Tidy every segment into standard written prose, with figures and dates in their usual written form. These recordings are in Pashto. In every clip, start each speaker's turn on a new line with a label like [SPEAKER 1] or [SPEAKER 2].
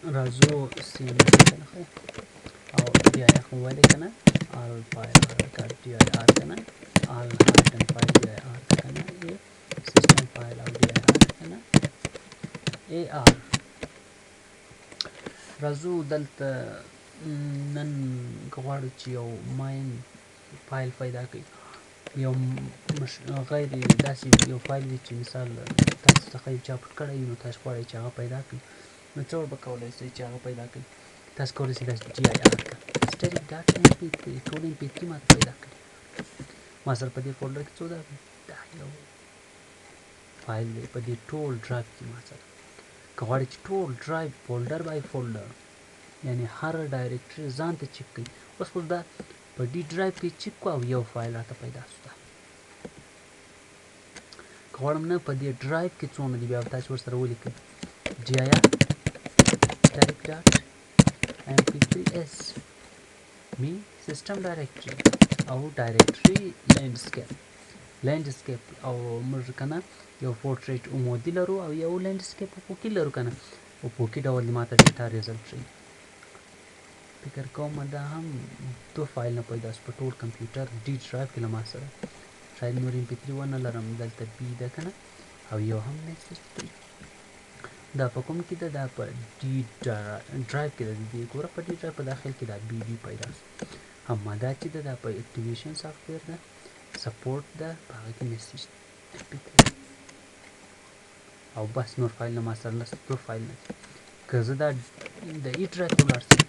[SPEAKER 1] راځو سی ام ډي کنه او ډي آی خو ویلې کنه آل فایل ډي آی آر کنه آل آیټم فایل ډي آی آر کنه ای سیستم فایل او ډي آی آر کنه ای آر. راځو دلته نن که غواړو چې یو ماین فایل پیدا کړئ، یو غیر داسې یو فایل وي چې مثال تاسو څخه یو چا پټ کړی وي، نو تاسو غواړئ چې هغه پیدا کړئ، نو څه به کولی شئ چې هغه پیدا کړئ؟ تاسو کولی شئ داسې ډي آی آر کړئ سټریک ډاټ ایم پي تھري، ټول ایم پي تھري ماته پیدا کړي. ما سره په دې فولډر کې څو ده، دا یو فایل دی په دې ټول ډرایو کې ما سره. که غواړئ چې ټول ډرایو فولډر بای فولډر، یعنی هر ډایرکټري ځان ته چک کړئ، اوس خو دا په ډي ډرایو کې چک کو او یو فایل راته پیدا شو. دا که غواړم نه په دې ډرایو کې څونه دي، بیا تاسو ورسره ولیکئ ډي آی آر ډایرکټ ډاټ ایم پي تھري اس می سیستم ډایرکټري او ډایرکټري لینډسکیپ، لینډسکیپ او موږ کنه یو پورټریټ عمودي لرو او یو لینډسکیپ افقي لرو کنه، افقي ډول دې ماته ډیټا ریزلټ ښیي. فکر کوم دا هم دوه فایل نه پیدا شو په ټول کمپیوټر ډي ډرایو کې له ما سره، شاید نور ایم پي تھري ونه لرم. دلته بي ده کنه او یو هم میسج دی. دا په کوم کې ده؟ دا په ډي ډرایو کې ده. دې ګوره په ډي ډرایو په داخل کې دا بي بي پیدا شو. اما دا چې ده دا په اکټیویشن سافټویر ده، سپورټ ده، په هغه کې میسج ایم پي تھري او بس. نور فایل نه ما سره نشته، دوه فایل نه دي. که زه دا د ای ډرایو ته ولاړ شم،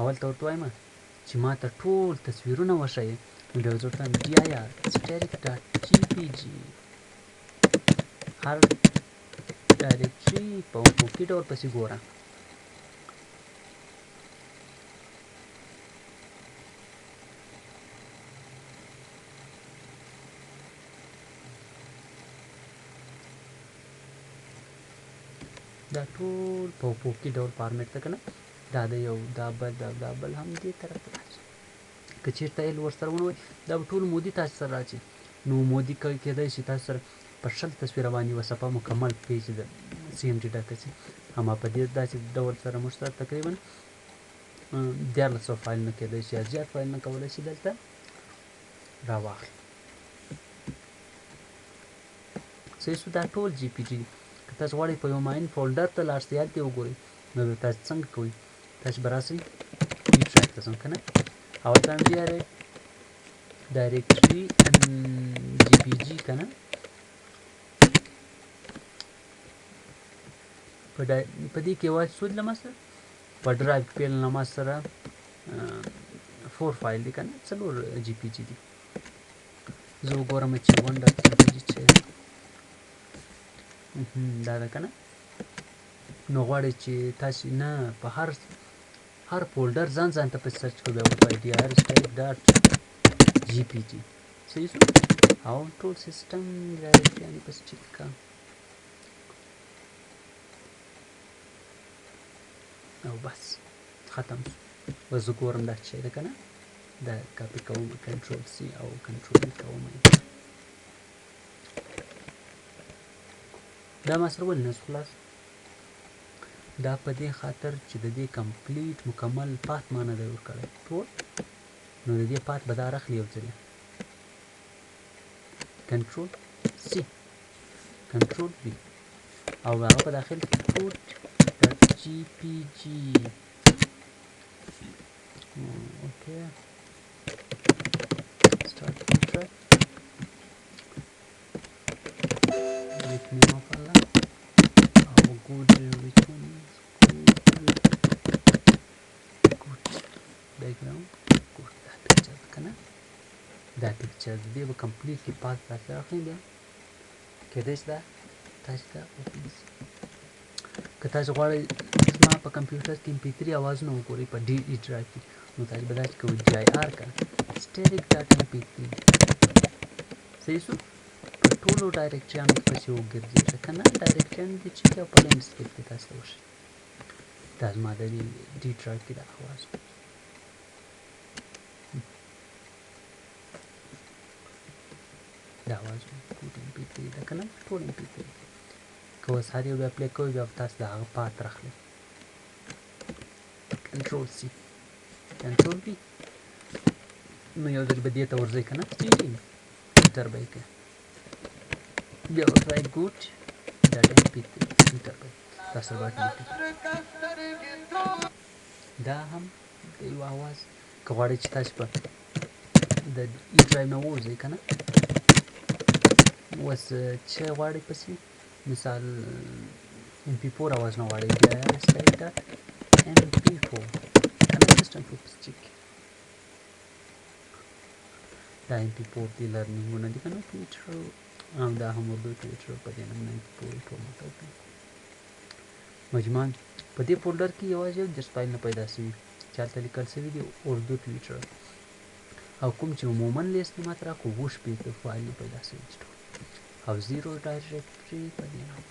[SPEAKER 1] اول ته ورته وایم چې ما ته ټول تصویرونه وښیې، نو بیا زه ورته وایم ډي آی آر سټریک ډاټ جی پي جي، هر ډایرکټري په افقي ډول پسې ګوره. دا ټول په افقي ډول فارمیټ ده کنه، دا د یو دا بل دا دا بل هم دې طرف ته راځي. که چېرته ایل ورسره ونه وایي، دا به ټول مودي تاسو سره راځي. نو مودي کېدای شي تاسو سره په 20 تصویره باندې یوه صفحه مکمل پیج د سی ام ډي ډکه شي. اما په دې داسې ډول سره موږ سره تقریبا 1300 فایلونه کېدای شي یا زیات فایلونه کولی شي دلته راواخلي. صحیح شو؟ دا ټول جی پي جي دي. که تاسو غواړئ په یو ماین فولډر ته لاړ شئ، هلته یې وګورئ، نو بیا تاسو څنګه کوئ؟ تاسو به راسئ ډي ډرایو ته ځم که نه، اول ته ډي آر ډایرکټري جی پي جي که نه، په دې کې یوازې څو دي له ما سره؟ په ډرایو کې فعلاً له ما سره 4 فایل دي که نه، 4 جی پي جي دي. زه وګورم چې ون ډاټ جی پي جي چې دا ده که نه. نو غواړئ چې تاسو نه په هر فولډر ځان ځان ته پسې سرچ کړئ، بیا ورته ډي آر سټایل ډاټ جی پي جي، صحیح شو؟ او ټول سیستم ډایرکټري پسې چک کړه او بس ختم شو. اوس زه ګورم دا څه ده که نه، دا کاپي کوم، کنټرول سی او کنټرول وي کوم. دا ما سره ولې نه شو خلاص؟ دا په دې خاطر چې د دې کمپلیټ مکمل پات ما نه دی ورکړی ټول، نو د دې پات به دا راخلي یو ځلې. کنټرول سی کنټرول وي او هغه په داخل کې کوډ ډاټ جی پی جی. اوکې سٹارټ ټریک with name of Allah. Oh, good, which one is good? Good background, good. That picture کنه، دا picture دې به completely path تاسو راخلي. بیا کېدای شي دا تاسو ته اوپن شي. که تاسو غواړئ زما په کمپیوټر کې ایم پي تھري اوازونه وګورئ په ډي ای ډرایو کې، نو تاسو به داسې کوئ ډي آی آر که سټریک ډاټ ایم پي تھري، صحیح شو؟ په ټولو ډایرکټریانو کې پسې وګرځېږه که نه، ډایرکټریانو دې چک او په لینډسکیپ کې تاسو ته وښیي. دا زما د ډي ډرایو کې دا اواز دا اواز کوډ ایم پي تھري ده که نه، ټول ایم پي تھري. که اوس هر یو بیا پلی کوئ، بیا به تاسو د هغه پات راخلئ. کنټرول سی، کنټرول وی، نو یو ځل به دې ته ورځئ که نه، enter به یې کړئ، بیا ورته وایئ ګوډ ډاټ ایم پي 3، enter به یې، دا سره به automatic. دا هم د یو اواز. که غواړئ چې تاسو په د E drive نه ووځئ که نه، اوس چې غواړئ پسې مثال ام پی 4 اواز نه غواړئ، بیا سټایل ډاټ ام پی 4 که نه، سیستم 4 پسې چک. دا ام پی 4 دی، لرنینګونه دي که نه، ټویټر او دا هم اردو ټویټر په دې نوم 94 ټول ماته وکړي. مجموعاً په دې فولډر کې یوازې 31 فایلونه پیدا شوي چې هلته لیکل شوي دي اردو ټویټر، او کوم چې عموما لیست ماته راکړو 67 فایلونه پیدا شوي دي ټول، او زیرو ډایرکټري په دې نام.